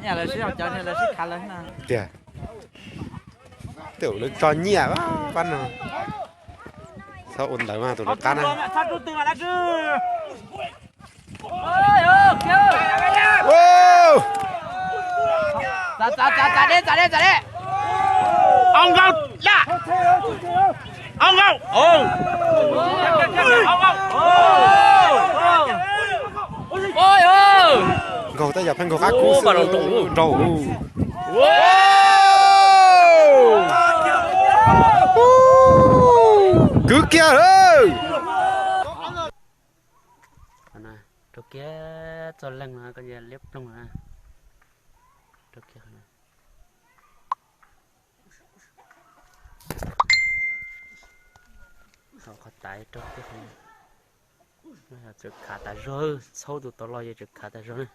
Nyiaj lawv sib cov lawv sib khav lawv tiag. Tej zaum lawv tso nyiaj pab no. Txhob ua ntawd mas tus lawv qab na. Txav, txav, txav, txav deb, txav deb, txav deb. Au nkaus laj. Au nkaus. Nkaus tab yog pheej nkaus qab kub xwb nraud. Kwv kiag lawm. Rau kiag txoj leej no koj cia liab ploog na. Rau kiag qhov no. Qhov tas rau kiag qhov no. Tseem khav tas zog, txhaub tus tod los ces tseem khav tas zog na.